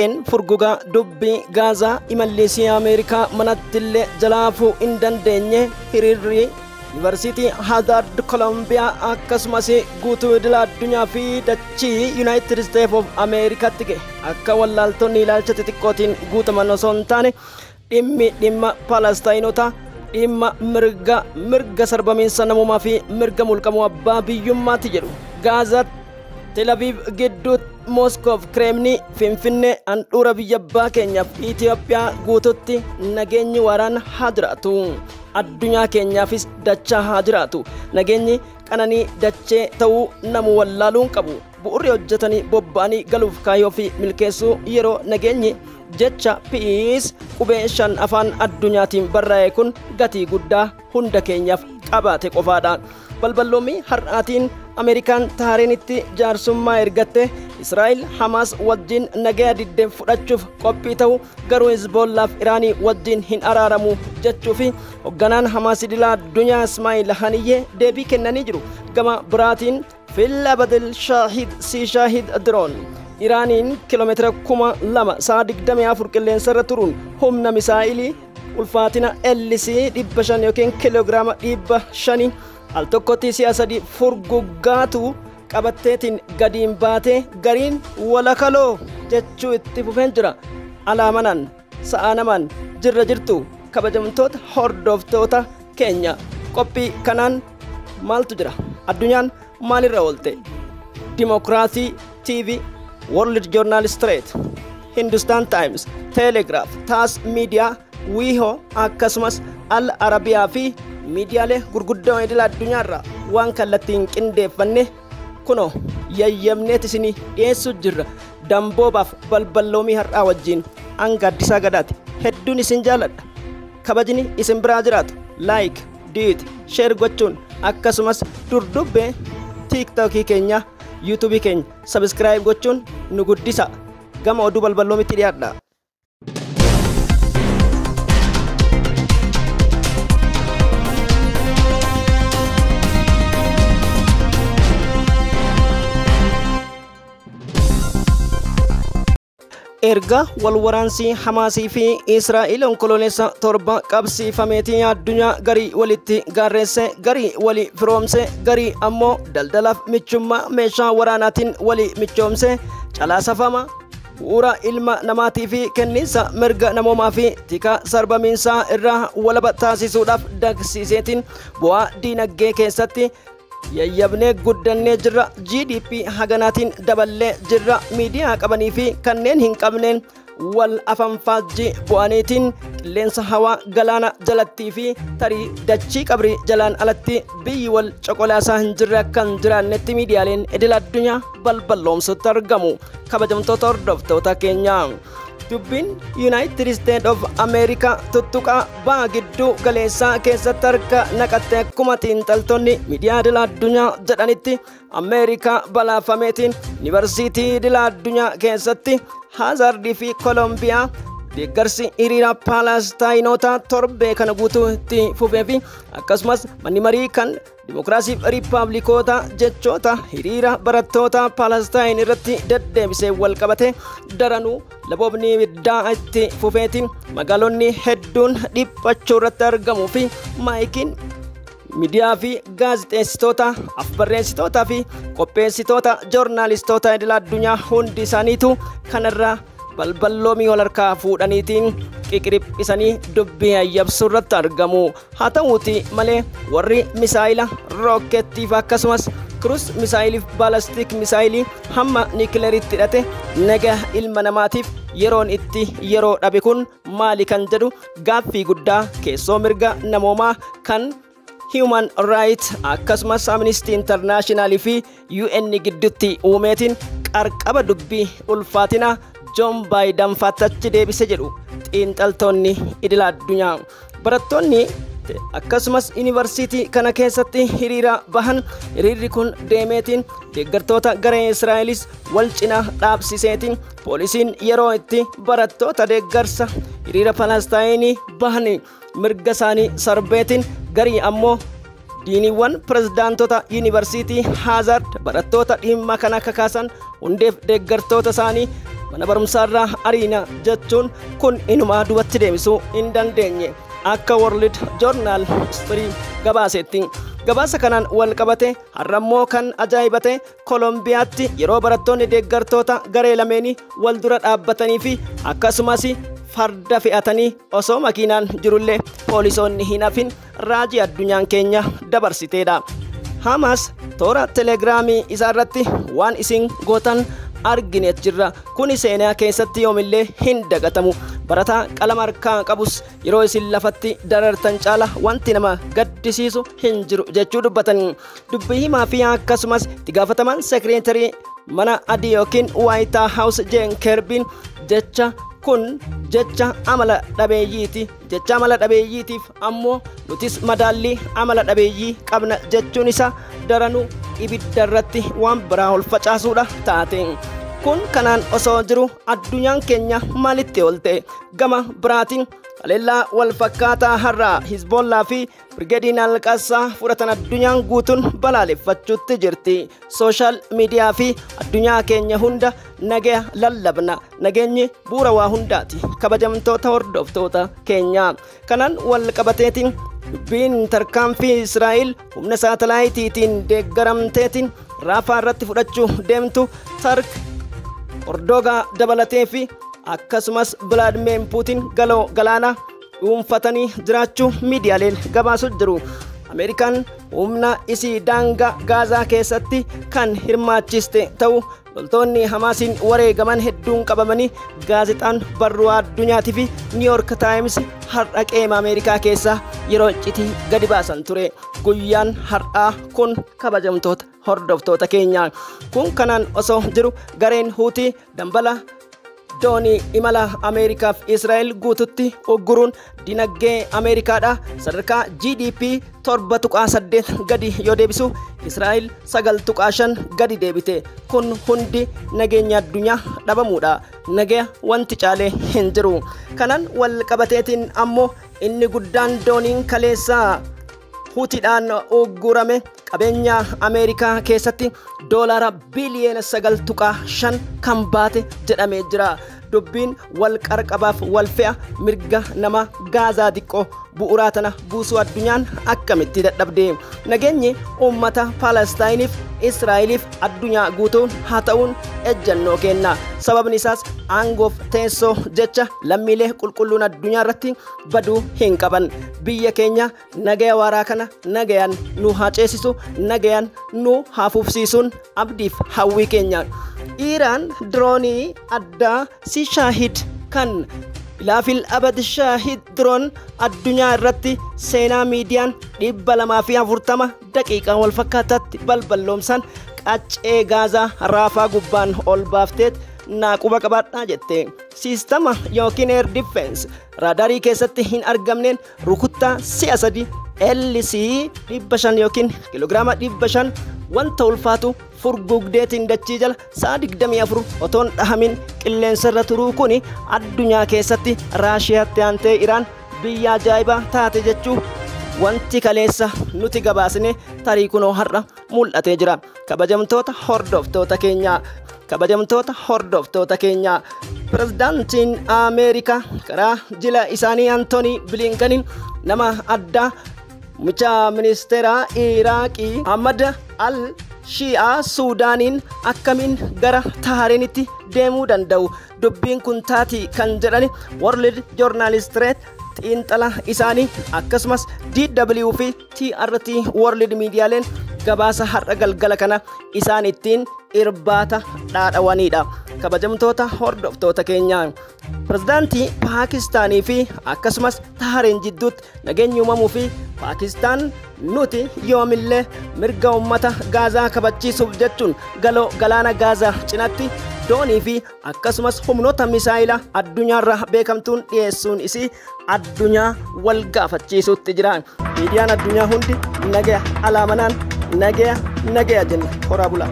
Qaanqeen furgugaa dubbii Gaazaa imalliisii Ameerikaa manattillee jalaafuu hin dandeenye hiriirri Yuunivarsiitii Hazaard Kolombiyaa akkasumas guutuu idila addunyaa fi dachii Yuunaayitid Isteets of Ameerikaatti ga'e. Akka wallaaltonni ilaalcha xixiqqootiin guutaman osoo hin taane dhimmi dhimma Palestaayinotaa dhimma mirga sarbamiinsa namoomaa fi mirga mulqamuu abbaa biyyummaatti jedhu. Gaazaa Tel Aviv gidduutti Moskoof Kireemnii Finfinnee handhuura biyya abbaa keenyaaf Itoophiyaa guututti nageenyi waaraan haa jiraatu. Addunyaa keenyaafis dachaa haa jiraatu. Nageenyi qananii dachee ta'uu namu wallaaluun qabu. Bu'uurri hojjetanii bobba'anii galuuf kaayyoo fi milkeessuu yeroo nageenyi jecha peace qubee 5 afaan addunyaatiin barraa'e kun gatii guddaa hunda keenyaaf qabaate qofaadha. Balballoomii har'aatiin Ameerikaan Tahareenitti jaarsummaa ergatte Israa'el Hamaas wajjin nagaya diddeen fudhachuuf qophii ta'u garuu Hizboollaaf Iraanii wajjin hin araaramu jechuu fi hoogganaan Hamaas idila addunyaa Ismaa'il Haniyyee deebii kennanii jiru. Gama biraatiin Fil Abadil Shaahid Si Shaahid Diroon Iraaniin kiiloomeetira 2000 sa'a 24 qilleensarra turuun humna misaa'ilii ulfaatina LC 500 yookiin kiiloogiraama 500 al tokkotti si'a 3 furguggaatu qabatteetiin gadiin baatee gariin walakaloo jechuu itti fufeen jira. Alaamanaan sa'a namaan jirra jirtu kabajamtoota hordoftoota keenya qophii kanaan maaltu jira? Addunyaan maalirra oolte? Dimokiraatii TV, World Journal Street, Hindustan Times, Telegraph, Taas Media, Wiihoo akkasumas Al Arabiyaa fi miidiyaalee gurguddoo idila addunyaarraa waan kallattiin qindeeffanne kunoo yayyamneet isinii dhiyeessuu jirra. Damboobaaf balballoomii har'aa wajjin hanga Addisaa Gadaati. Hedduun isin jaaladha. Kabajni isin biraa jiraatu. Like, duet, share gochuun akkasumas durdubbee TikTokii keenya, YouTubeii keenya subscribe gochuun nu guddisa. Gama oduu balballoomitti dhiyaadha. Erga walwaraansii Hamaasii fi Israa'el onkololeessa 7 qabsiifameetii addunyaa garii walitti gaarreesse, garii wali firoomse, garii ammoo daldalaaf michummaa meeshaa waraanaatiin wali michoomse calaasafama bu'uura ilma namaatii fi kenniinsa mirga namoomaa fi tika sarbamiinsaa irraa walaba taasisuudhaaf dagsiiseetiin bu'aa diinagdee keessatti yayyabnee guddannee jirra. GDP haganaatiin daballee jirra. Miidiyaa qabanii fi kanneen hin qabneen wal afanfaajjii bu'aniitiin qilleensa hawaa galaana jalattii fi tarii dachii qabrii jalaan alatti biyyi wal coqolaasaa hin jirre akka hin jiraannetti miidiyaaleen idil addunyaa balballoomsutti argamu. Kabajamtoota hordoftoota keenyaa. Dubbiin United States of America tuttuqaa ba'a gidduu galeessaa keessatti harka naqatte akkuma xiinxaltoonni miidiyaa idil addunyaa jedhanitti Ameerikaa balaafameetiin yuunivarsiitii idil addunyaa keessatti Haazardii fi Kolombiyaa deeggarsi hiriira Paalastaayinoota torbee kana guutuu itti fufee fi akkasumas manni marii kan Dimookiraasiif Riippaabilikoota jechoota hiriira barattoota Paalestaayin irratti deddeebisee wal qabate daranuu laboobni ibiddaa itti fufeetiin magaalonni hedduun dhiphachuu irratti argamuu fi maayikiin miidiyaa fi gaazexeessitoota, afbarreessitoota fi qopheessitoota joornaalistoota idil addunyaa hundi isaaniitu kanarraa balballoomii wal harkaa fuudhaniitiin qiqiriphisanii dubbii ayyabsuu irratti argamu. Haa ta'uuti malee warri misaayila rookkettiif akkasumas kiruus misaayiliif baalastik misaayilii hamma niikileeritti hidhate naga ilma namaatiif yeroon itti yeroo dhabe kun maali kan jedhu gaaffii guddaa keessoo mirga namoomaa kan Human Rights akkasumas Amnesty International fi UN gidduutti uumeetiin qarqaba dubbii ulfaatina Joon Baayiden fattachi deebise jedhu xiinxaltoonni idil addunyaa. Barattoonni akkasumas yuunivarsiitii kana keessatti hiriira bahan hiriirri kun deemeetiin deeggartoota garee Israa'elis wal cinaa dhaabsiseetiin poolisiin yeroo itti barattoota deeggarsa hiriira Palestaayinii bahan mirga isaanii sarbeetiin garii ammoo Diiniiwwan pirezidaantota yuunivarsiitii Haazard barattoota dhimma kana kakaasan hundeef deeggartoota isaanii mana barumsaarraa ariina jechuun kun inumaa duubatti deebisuu hin dandeenye akka World Journal Story gabaasetti. Gabaasa kanaan wal qabate har'ammoo kan ajaa'ibate Kolombiyaatti yeroo barattoonni deeggartoota garee lameenii wal dura dhaabbatanii fi akkasumas farda fe'atanii osoo makiinaan jirullee poolisoonni hin hafin raajii addunyaan keenya dabarsiteedha. Hamas toora telegiraamii isaa irratti waan isin gootan argine jirra. Kuni seenaa keessatti yoomillee hin dagatamu. Barataa qalama harkaa qabus yeroo isin lafatti darartan caala wanti nama gaddisiisu hin jiru jechuu dubbatan. Dubbii himaa fi akkasumas itti gaafataman sekireetarii mana adii yookiin White House Jeen Kerbiin jecha kun jecha amala dhabeeyyiiti. Jecha amala dhabeeyyiitiif ammoo nutis madaallii amala dhabeeyyii qabna jechuun isa daranuu ibidda irratti waan biraa ol facaasuudha taate. Kun kanaan osoo jiru addunyaan keenya maalitti oolte? Gama biraatiin haleellaa wal fakkaataa har'a Hizbollaa fi Birgeediin Alqassaa fudhatan addunyaan guutuun balaaleffachuutti jirti. Sooshaal miidiyaa fi addunyaa keenya hunda nagaya lallabna. Nageenyi bu'uura waa hundaati. Kabajamtoota hordoftoota keenya. Kanaan wal qabateetiin dubbiin tarkaanfii Israa'el humna saatalaayitiitiin deeggaramteetiin Raafaa irratti fudhachuu deemtu Tark Ordogaa dabalatee fi akkasumas Vilaadimir Puutiin galoo galaanaa dhuunfatanii jiraachuu miidiyaaleen gabaasu jiru. Ameerikaan humna isii daangaa Gaazaa keessatti kan hirmaachiste ta'u loltoonni Hamaasiin wareegaman hedduun qabamanii gaazexaan barruu addunyaatii fi New York Times har'a qeema Ameerikaa keessaa yeroo iccitii gadi baasan ture. Guyyaan har'aa kun kabajamtoota hordoftoota keenya. Kun kanaan osoo jiru gareen Huutii dambala doonii imala Ameerikaaf Israa'el guututti ugguruun dinagdee Ameerikaadha sadarkaa GDP 7.8 gadi yoo deebisu Israa'el 9.5 gadi deebite. Kun hundi nageenya addunyaa dhabamuudha. Nagaya wanti caalee hin jiru. Kanaan wal qabateetiin ammoo inni guddaan dooniin kaleessaa Huutiidhaan uggurame qabeenya Ameerikaa keessatti doolaara biliyoona 9.5 kan baate jedhamee jira. Dubbiin wal qarqabaaf wal fe'a mirga nama Gaazaa xiqqoo bu'uuraa tana buusuu addunyaan akkamitti dadhabde? Nageenyi uummata Palestaayiniif Israa'eliif addunyaa guutuun haa ta'uun ejjannoo kenna. Sababni isaas aangoof teessoo jecha lammiilee qulqulluun addunyaa irratti baduu hin qaban. Biyya keenya nagaya waaraa kana nagayaan nu haa ceesisu, nagayaan nu haa fufsiisuun abdiif hawwii keenya. Iiraan diroonii addaa si Shaahid kan Ilaafil Abad Shaahid diroon addunyaa irratti seenaa miidiyaan 240 daqiiqaa wal fakkaataatti balballoomsan qaccee Gaazaa Raafaa gubbaan ol baafteet naaquba qabaadhaa jette. Siistama yookiin air defense raadarii keessatti hin argamneen rukuttaa si'a 3 LC 500 yookiin kiloogiraama 500 wanta ulfaatu furgugdeetiin dachii jala sa'a 24 otoon dhahamin qilleensarra turuu kuni addunyaa keessatti Raashiyaatti aantee Iraan biyya ajaa'ibaa taate jechuu wanti kaleessa nuti gabaasne tarii kunoo har'a mul'atee jira. Kabajamtoota hordoftoota keenya. Kabajamtoota hordoftoota keenya. Pirezidaantiin Ameerikaa karaa jila isaanii Antoonii Bilinkaniin nama addaa mucaa ministeera Iraaqii Ahmad Al Shi'aa Suudaaniin akkamiin gara Tahareenitti deemuu danda'u? Dubbiin kun taati kan jedhani World Journalist xiinxala isaanii akkasumas DW fi TRT World Miidiyaaleen gabaasa har'a galgala kana isaan ittiin irbaata dhaadhawanidha. Kabajamtoota hordoftoota keenya. Pirezidaantii Paakistaanii fi akkasumas Tahareen jidduutti nageenyi uumamuu fi Paakistaan nuti yoomillee mirga uummata Gaazaa kabachiisuuf jechuun galoo galaana Gaazaa cinatti doonii fi akkasumas humnoota misaayila addunyaarra beekamtuun dhiyeessuun isii addunyaa wal gaafachiisuutti jira. Miidiyaan addunyaa hundi nagaya alaamanaan nagaya nagaya jenna. Horaa bulaa.